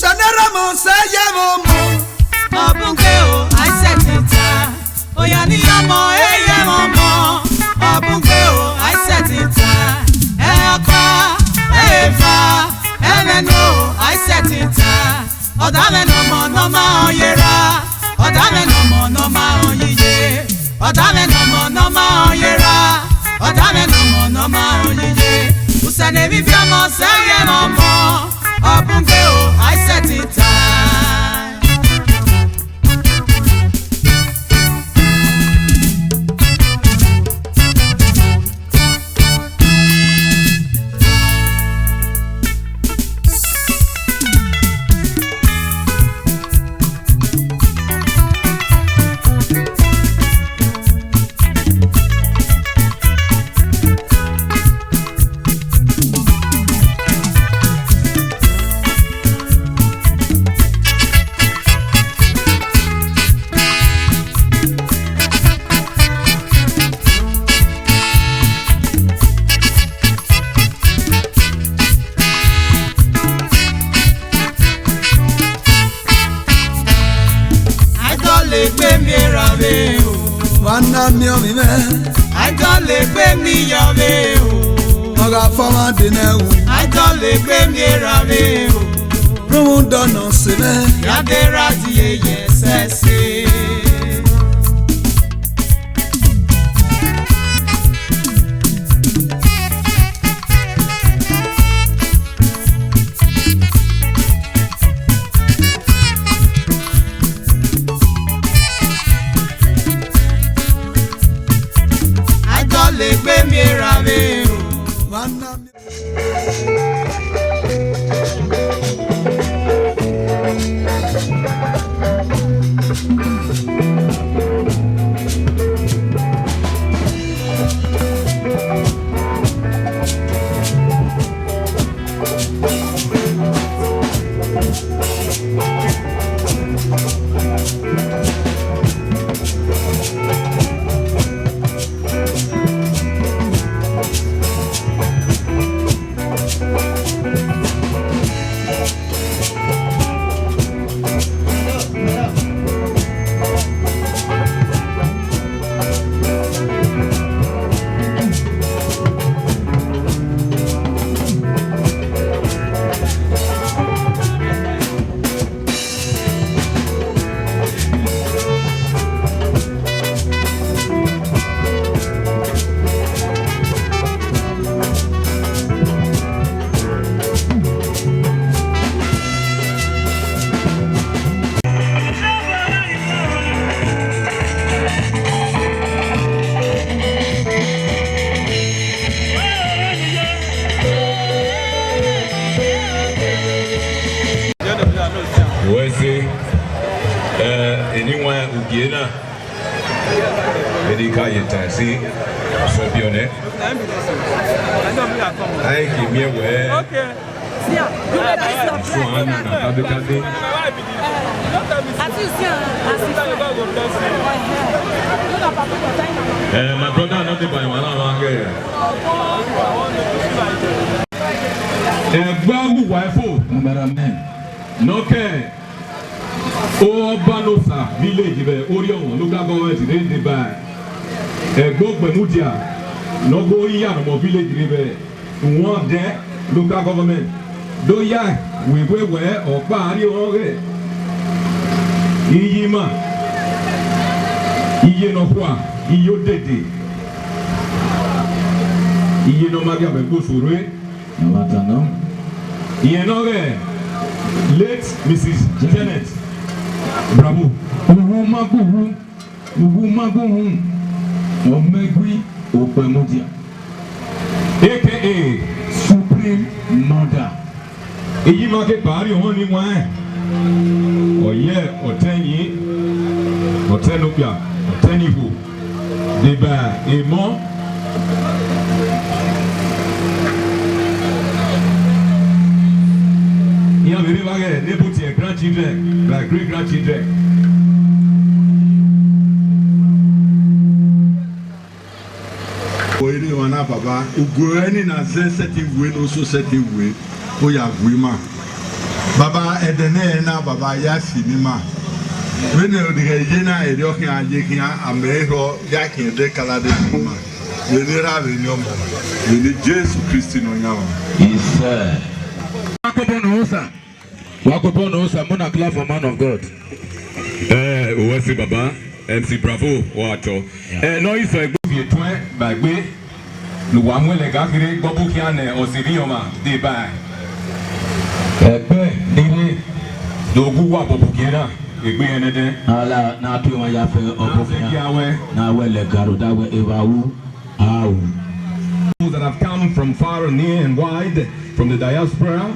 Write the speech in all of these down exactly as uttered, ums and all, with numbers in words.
Shanera mọ sẹ yẹ vbe ọmọ. Ọbungbe o, Aisẹtin ta. Oya ni ọmọ, eye ọmọ. Ọbungbe o, Aisẹtin ta. Ẹ ọkọ, ẹ eva, ẹ mwẹ no, Aisẹtin ta. Ọdavẹn ne ọmọ ne ọ ma họn ye ra, ọdavẹn ne ọmọ ne ọ ma họn ye iye, ọdavẹn ne ọmọ ne ọ ma họn ye ra, ọdavẹn ne ọmọ ne ọ ma họn ye iye. Usẹ ne emwi viọ ọmọ sẹ yẹ mwẹ ọmọ, Ọbungbe o, Aisẹtin ta. Aidọlegbe miẹn erha vbe o. Wa na miẹn ọmọ mwẹ. Aidọlegbe miẹn iyọ vbe o. Ọ gha fọ ọmwa de nẹ wu. Aidọlegbe miẹn erha vbe o. Rhunmwuda ọnọ sẹ mwẹ. Ya de ra die ye ẹsẹse. Aidọlegbe miẹn erha vbe o. Wẹ se, eh, eni wan ugie na, vbene I ka ye tae ẹse, sọbiọ nẹ. A i ke miẹn wẹẹ, Okay. Isu ọnrẹn na na kade kade. Eh, my brother, not the by one, I don't get. Ẹgbẹ ọghe uwa ẹfo, cameraman, ne ọ ke Ọbanosa village vbe Orhiọnmwẹ local government rre deba ẹgbẹ Ọkpẹmudia ne ọ gbe Iyanomọ village rre vbe Uwọndẹ local government, do ya wẹ wẹ wẹ ọkpa a rrie ọnrẹn ọghe iye ima, iye ne ọ khua, iye odede, iye ne ọ ma gia mwẹ gbe oso rre. Ẹmwata nọ. Irẹn ne ọ ghe late Missus Janet. Bravo. Uwu ma gbe uwu, uwu ma gbe uwu, Ọmẹgui Okpẹmudia, A K A Supreme Mother. Iye ima ke kpa rrie ọnrẹn ni wan, ọ ye ọtẹn yin, ọtẹn ne okpia, ọtẹn ne iho. Deba emọ. Iran vbe rre evba ghẹ ne bu tie grandchildren, like great grandchildren. Ọre emwa na baba, uguẹ ni na zẹ sẹtin we ne oso sẹtin we, ọ ya gu ima. Baba, ẹdẹ nẹ na, Baba, ya fi ne ima. Vbene odighe ye na, erriọ khian ye khian, amẹ erhọ ya khian ẹdẹ kala de ne ima. Vbene erha vbene ọmọ, vbene Jesu Kristi ne ọ yan mwa. Isẹ. Wa kobọ nọ osa. Wa kobọ nọ osa, mona clap for man of God. Eh, uwẹ si Baba, M C Bravo, wa tọ. Eh, nọ isọ egbe. Ovie tuẹn ba egbe. Ne uwa mu ẹlẹga kherhe gbe ọbokhian ne ọse emwi ọmwa deba ẹgbẹ ni rre do gu uwa bọbọ gie na egbe ẹnẹdẹ. Ala na tu emwa ya fẹ ọbokhian. Na wẹ lẹga rhunmwuda wẹ evba ru ao. Those that have come from far and near and wide, from the diaspora,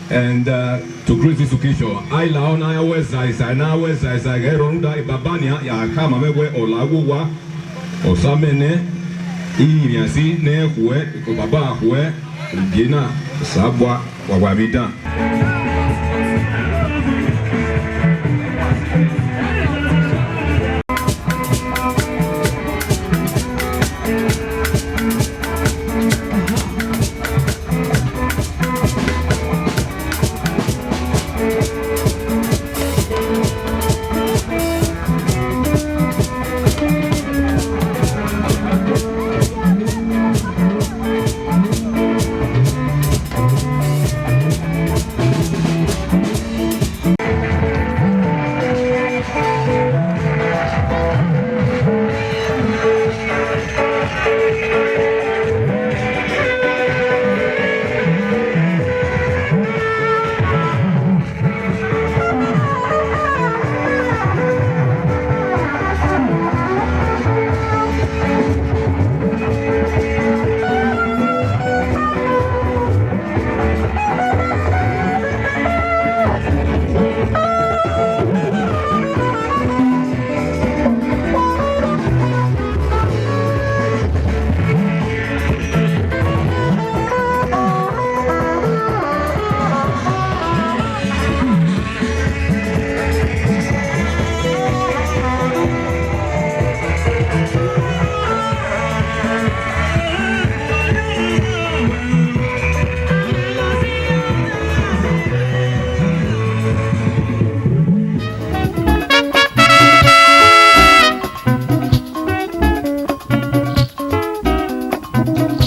and uh, to grace this occasion. Aila ọ na wẹ zaizai, na wẹ zaizai ghẹ rrọọ rhunmwuda baba nian ya khama mwẹ wẹ ọ la vbe owa. Osa mẹ nẹ, I rinmwian si ne khuẹ, baba khuẹ, gie na, Osanobua, wa wa emwi dan.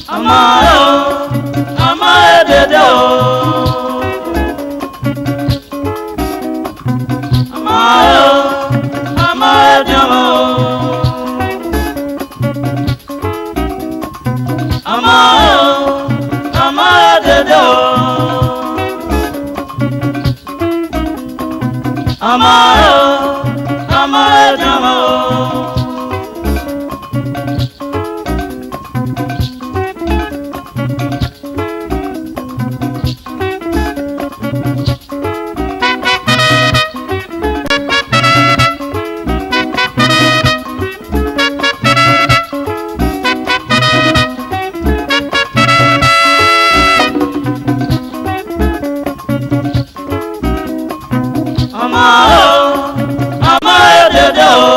Ama o, ama edede o. Ama o, ama ediọnmwẹ o. Ama o, ama edede o. Ama o, ama ediọnmwẹ o. Ama o, ama edede o.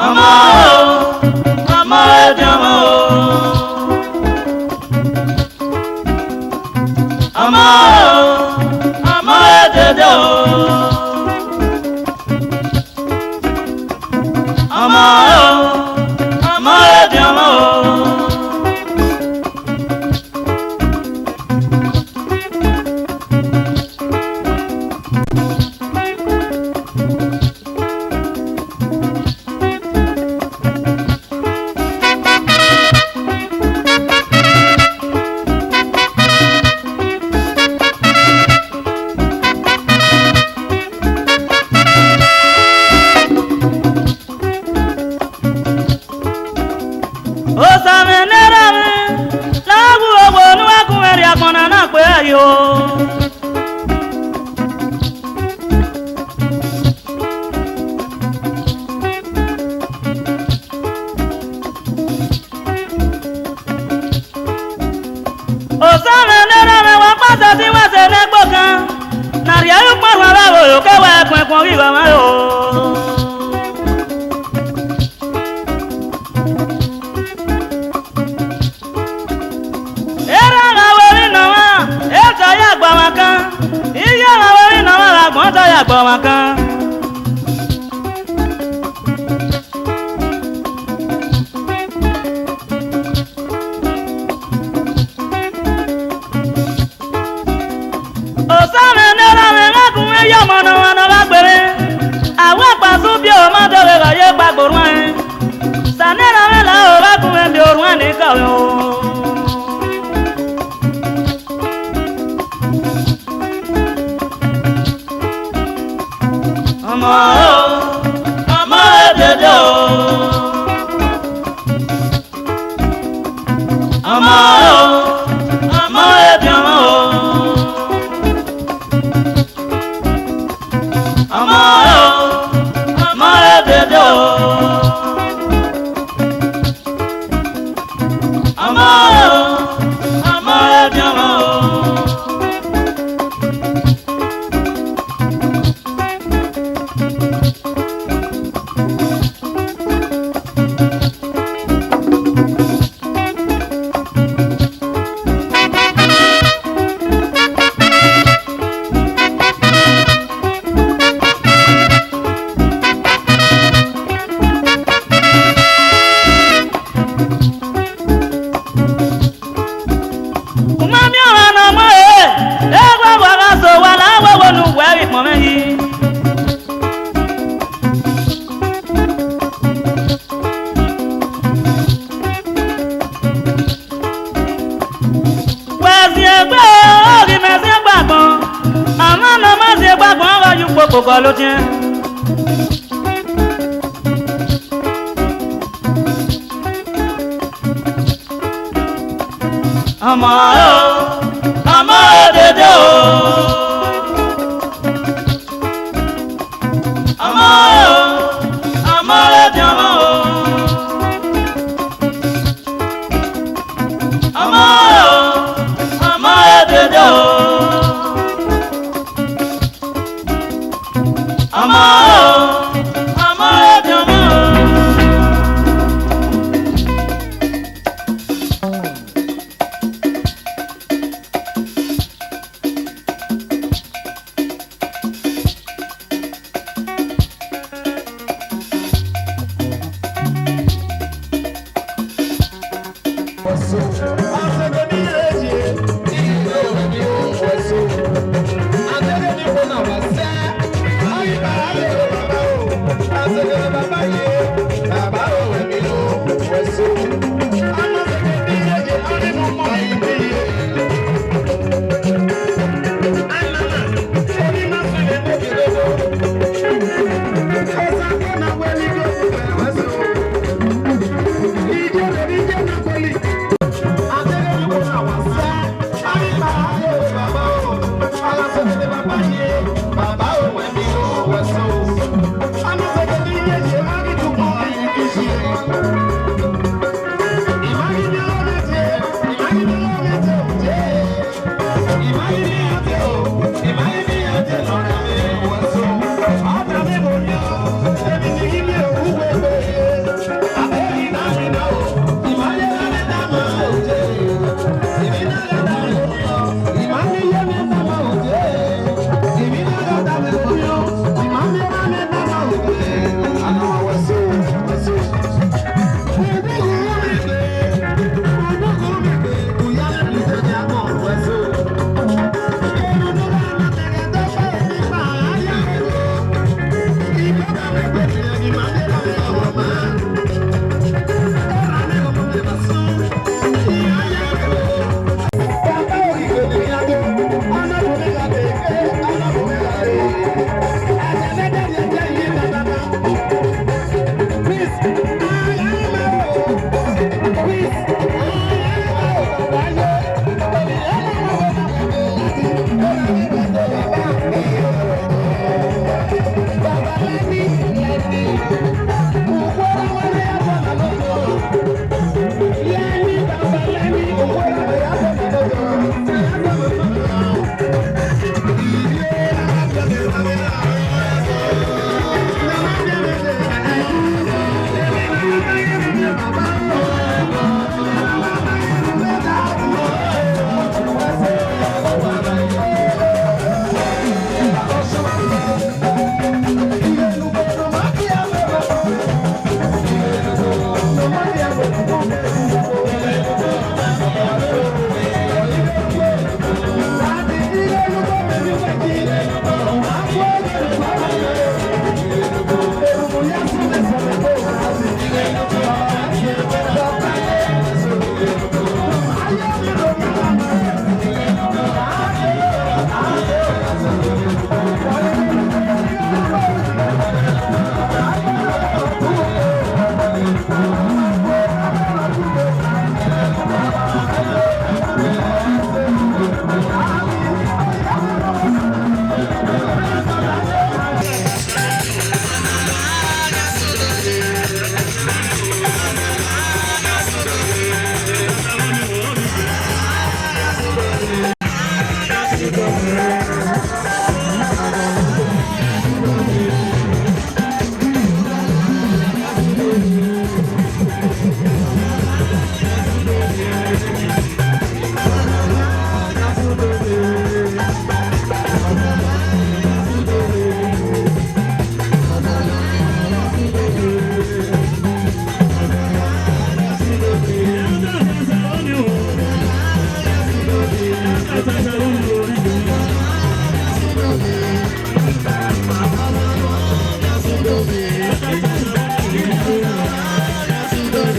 Ama o, ama ediọnmwẹ o. Ama o, ama edede o. Ama o, ama ediọnmwẹ o. Osa mwẹ ne erha mwẹ, la wu owo ne uwa gun mwẹ rrie agbọn na na gbe ẹre yo. Osa mwẹ ne erha mwẹ, wa kpatọ ti wa sẹ ne ẹgbe okan, ne a rhie ẹ ye ukpọn rhuan vbe ẹvbo yo, ke wa kuẹnkuẹn ọghe igho mwẹ ro. Erha gha wẹ emwi Wọ́n tọ́ ya gbọ ọmwa kan. Osa mwẹ ne erha mwẹ gha gun mwẹ ye ọmọ ne ọmwa ne ọ gha gbe mwẹ. A wa kpa sẹ ubiẹ ma doghe gha ye kpa gbe orhuan ẹn. Sa ne erha mwẹ la o gha gun mwẹ miẹn orhuan ni ka mwẹ o. Ọmọ o, ọmọ edede o. Ọmọ o, ọmọ ebiọmọ o. Ọmọ o, ọmọ edede o. Ọmọ o, ọmọ ebiọmọ o. U ma miẹn ọmwa ne ọ ma ẹre, eghọghọ gha sẹ owa la, wẹ wo ne uwẹ ghi kpọnmwẹ yi. Wẹ ziengbe, oghi mẹ ziengbe agbọn, ọmwa ne ọ ma ziengbe agbọn ọghe ọ ye ukpokpo gọlọdiẹn. Ọmọ o, ọmọ edede o. Ọmọ o, ọmọ ebiọmọ o. Ọmọ o, ọmọ edede o. Ọmọ o, ọmọ ebiọmọ o.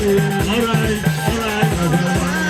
All right, all right.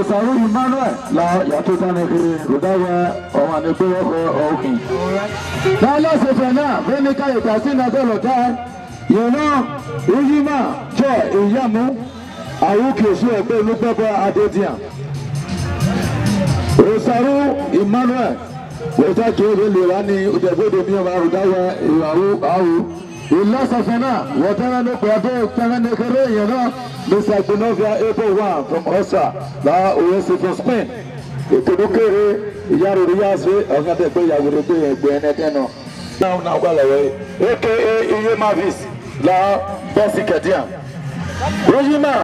Osaru Emmanuel la ya tota ne kherhe rhunmwuda wẹ ọmwa ne egbe ọkhọ ọre ukhin. Ne a la sẹfẹ na, vbene I ka ye ta sin na dọlọ tae, rẹn nọ, Uyima Joy Iyamu, a ru uki osu ẹgbẹ ne ukpẹkpẹ Adedian. Osaru Emmanuel, vbe ọ ta gie ovbi Levba ni, u dẹ vbe do miẹn ọmwa rhunmwuda wẹ evba ru a ru. Ilọsọfẹn na, vbe ọ ta ẹmwẹ ne okpia do ta ẹmwẹ ne kherhe rẹn nọ, Mister Igbenọvia Ebo One from Osa, la ore si from Spain. Ekedukere, iyaro rre ya zẹ, ọ gha dẹ egbe ya werriegbe rẹn egbe ẹnẹdẹn nọ. Na na gualọ wẹ, aka Iye Mavis, la bẹsi kẹdian. Uyima.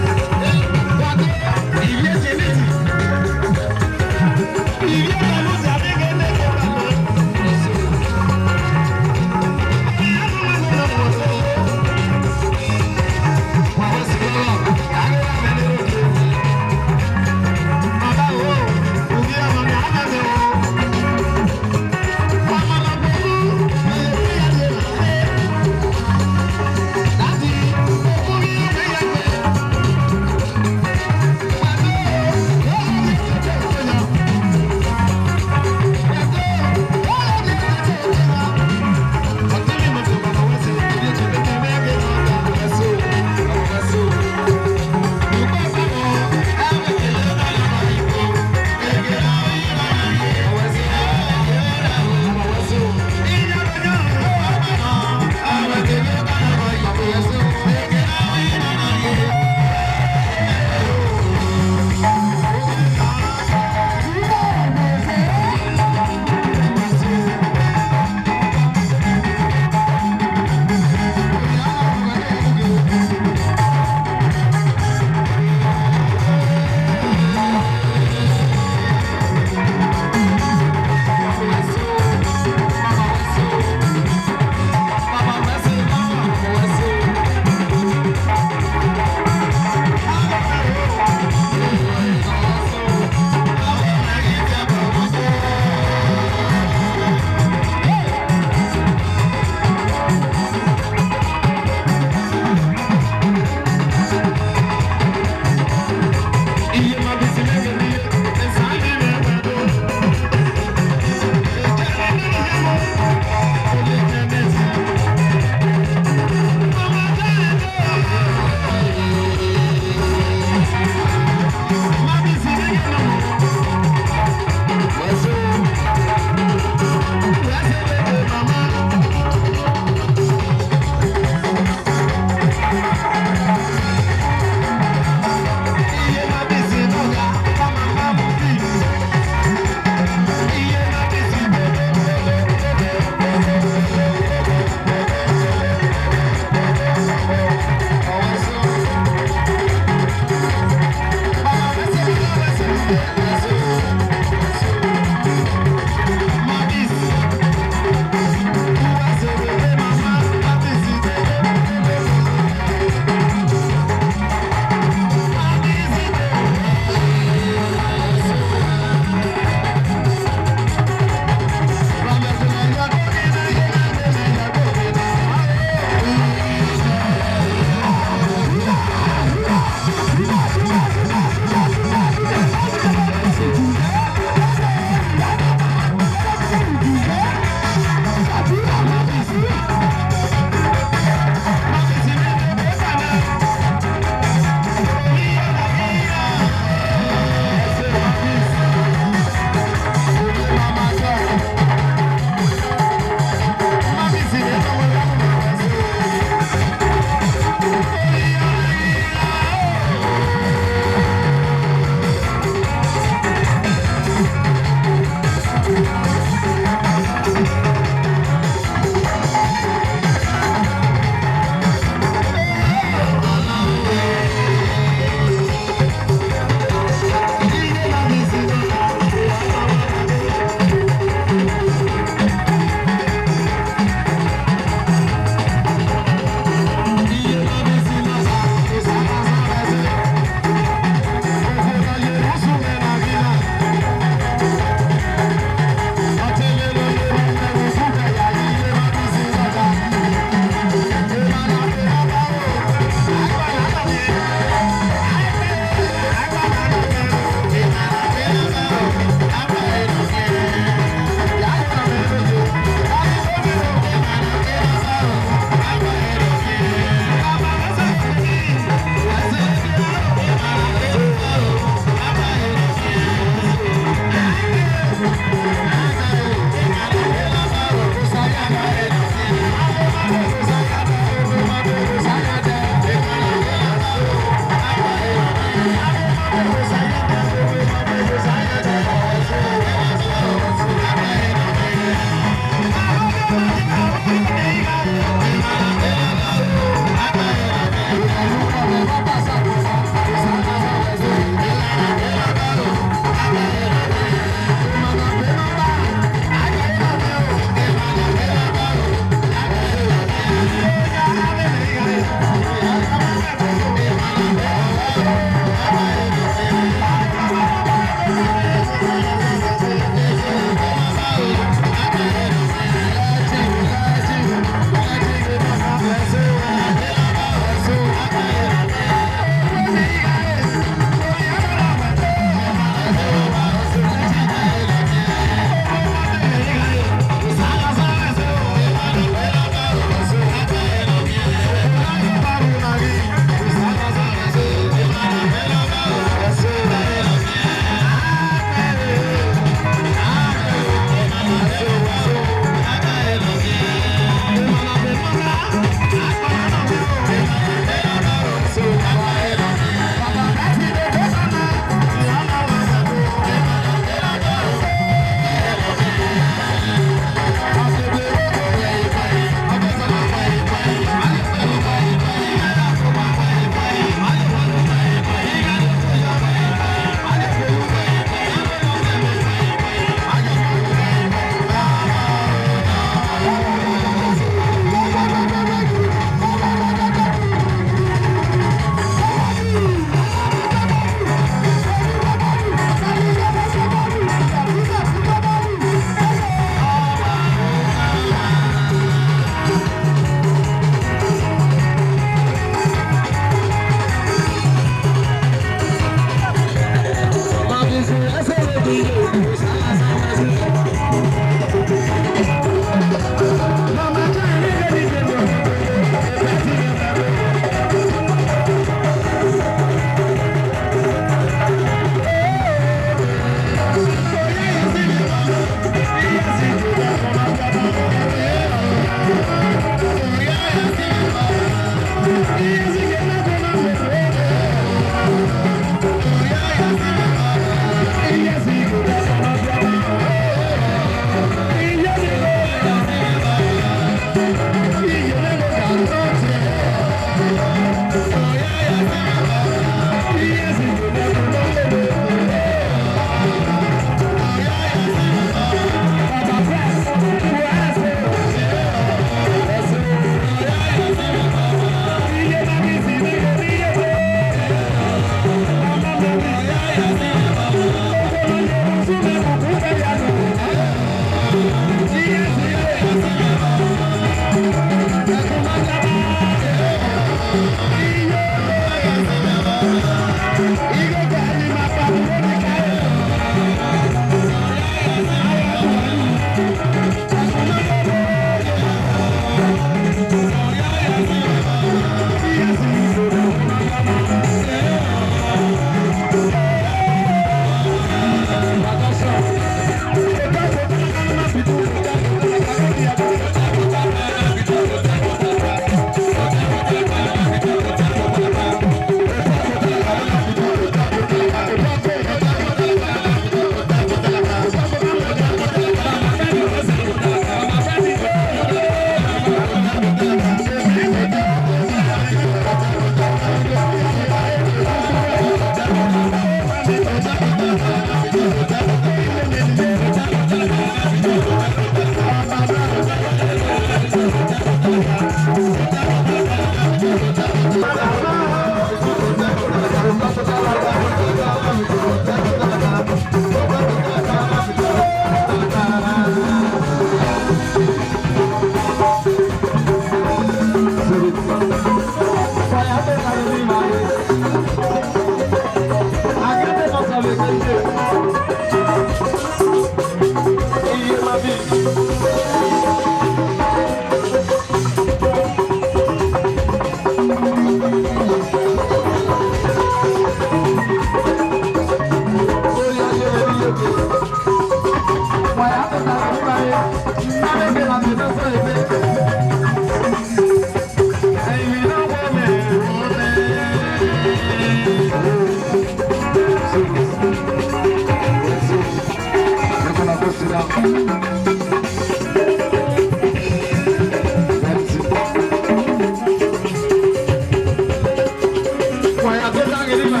Wa ya tota ghe ni ma.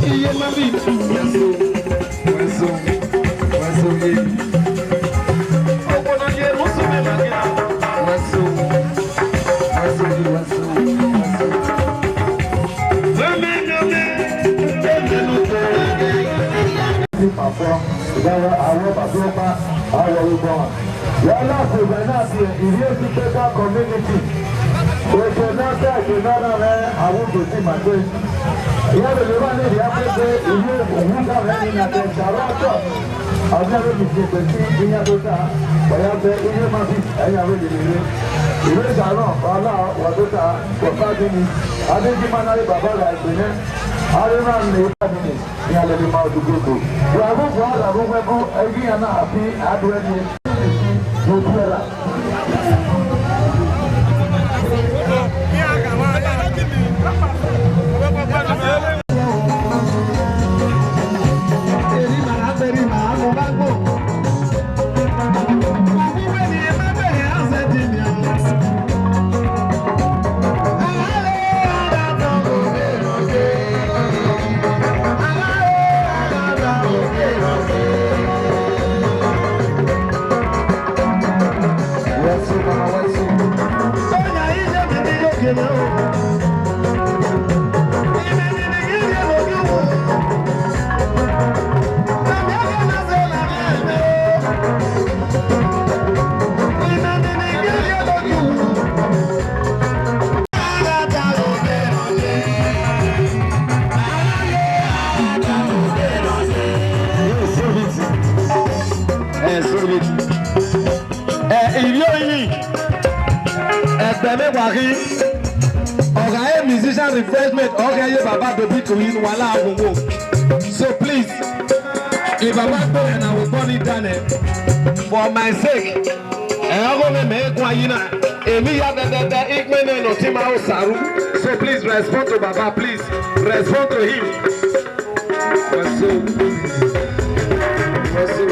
Iye ma bi. Wẹso, wẹso, wẹso ye. Ọgbọnọ ye musu me ma gina. Wẹso, wẹso ye, wẹso, wẹso. Mẹmẹ, mẹmẹ, mẹmẹ no to. Ti ma fọ, ya wa awọ ba bi ọkpa, awọ ru bọ. Wẹ na fo vbe na tie Ivie Esikẹka community. Oke na ta eke na na mwẹ avbe ugbesi ma te. Iran vbe lele evba ni rhia kpete ivbi owu da mwẹ ni na te Sharon Church. Avbe avbe mi fi egbe fi iran tota, wa ya bẹ iye ma bi, ẹ ya vbe lele rre. Ivbi Sharon, wa la, wa tota, wa fa gini. Adegima na re baba gha egbe nẹ. Avbe na ne iye ma bi. Iran lele ma odugbo ego. Wa vbe uwa ra vbe uwu ẹbu, ẹi ghi iran na happy, a do ẹre. Mo biẹ ra. Eh, Ivbi Orinmwi, ẹgbẹe mwẹ wa ghi, ọ gha re musician refreshment, ọ gha ye baba dobi to yin wa la wowo. So please, I baba gbe na wo bọ ni danẹ. For my sake, ẹ ọghe mwẹ mẹ guan yi na, emwi ya dẹdẹdẹ, ikpẹn nẹ ne ọ ti ma ro saru. So please respond to baba, please respond to him. What's up? What's up?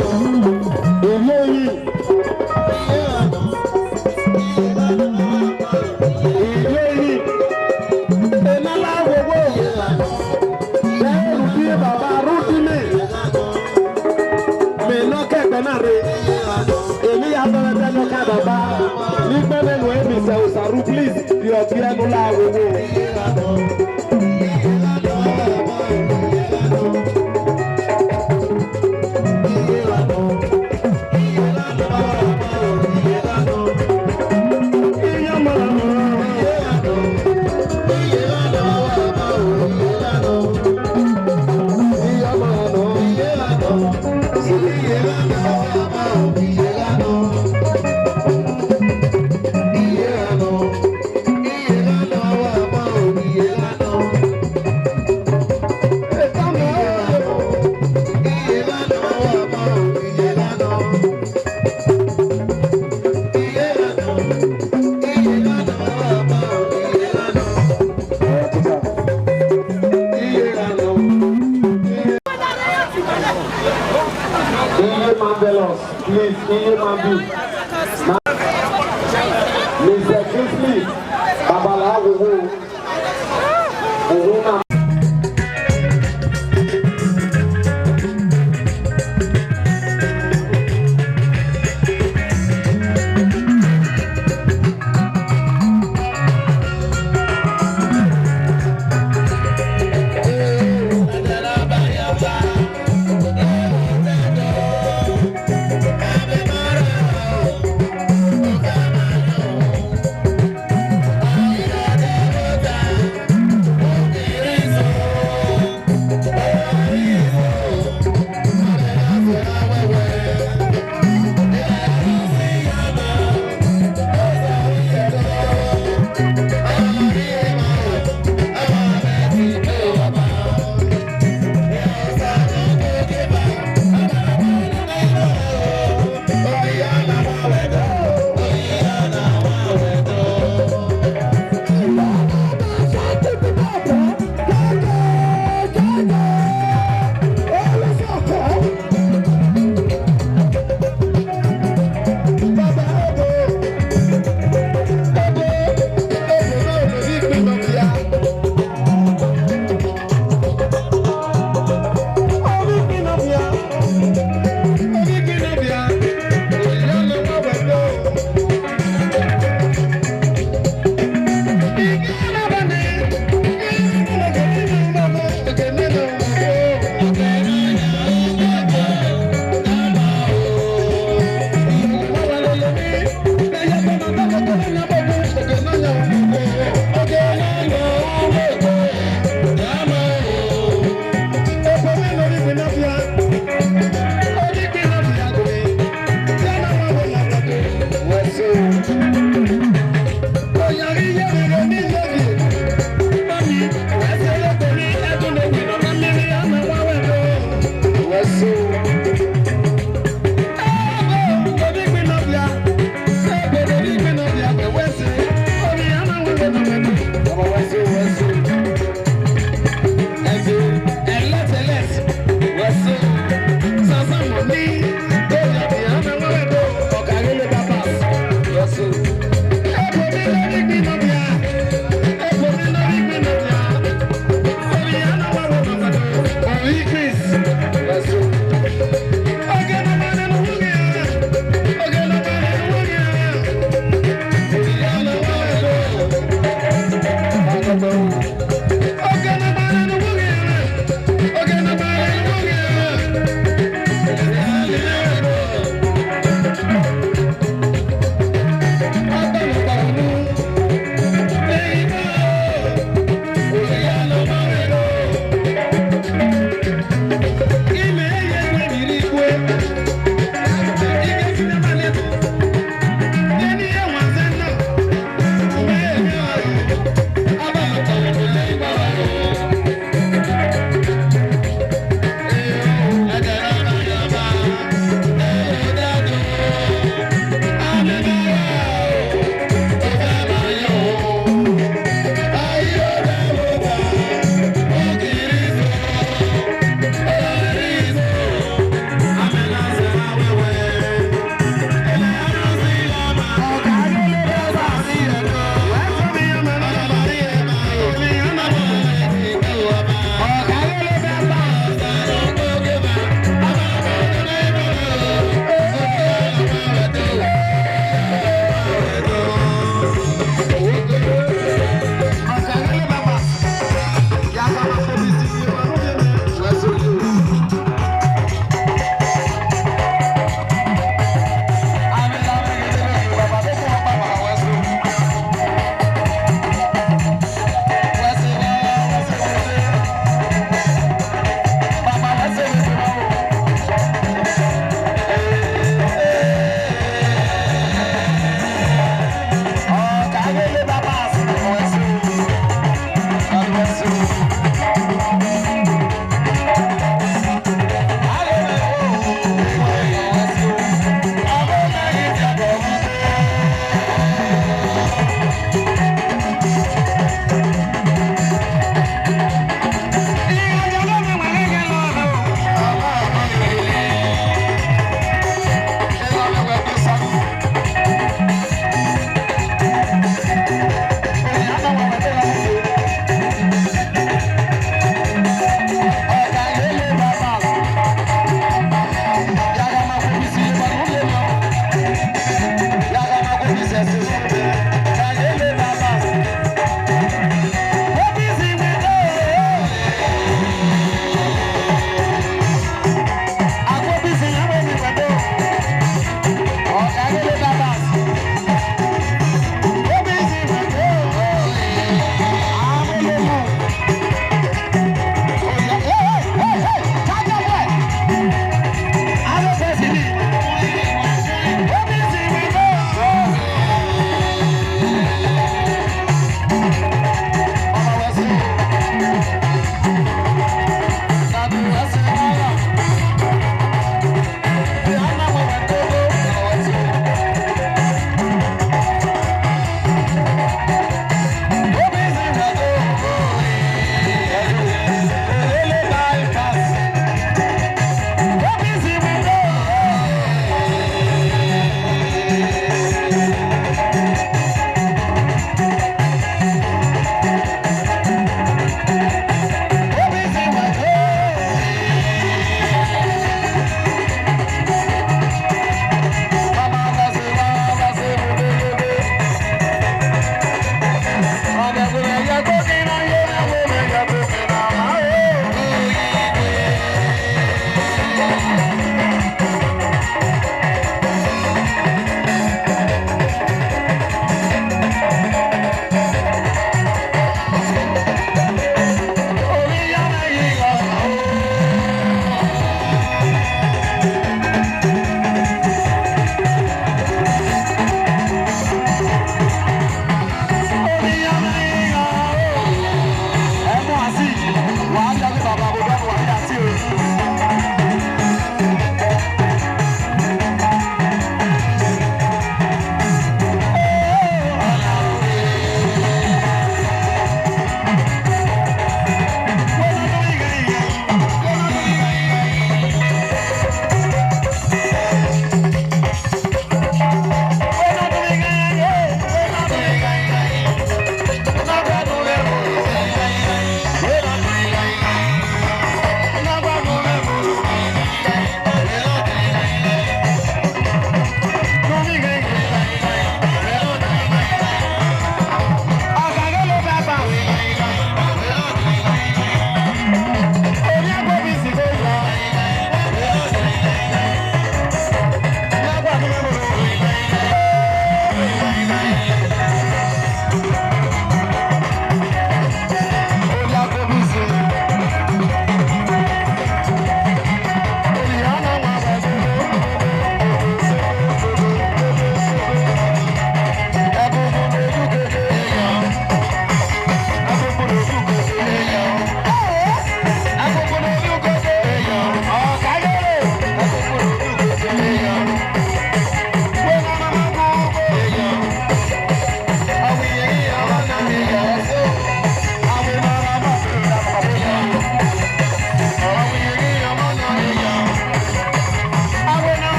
Ivbi Orinmwi, ena la wowo, vbe ẹ ru biẹ baba ru di mẹ, mẹ ne ọ kẹgbẹ na rre, emwi Abẹrẹ tẹ nọ ka baba, ne I gbẹn mwẹ nuẹn, Mister Osaru, please, rhie ọtiẹ ne u la wowo. Iye Marvelous, please, Iye Mabi. Mister Kingsley, Babala wowo. Uhunmwu na.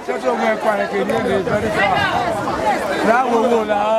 Church of God, Ekpanekene, very far. That we will, uh,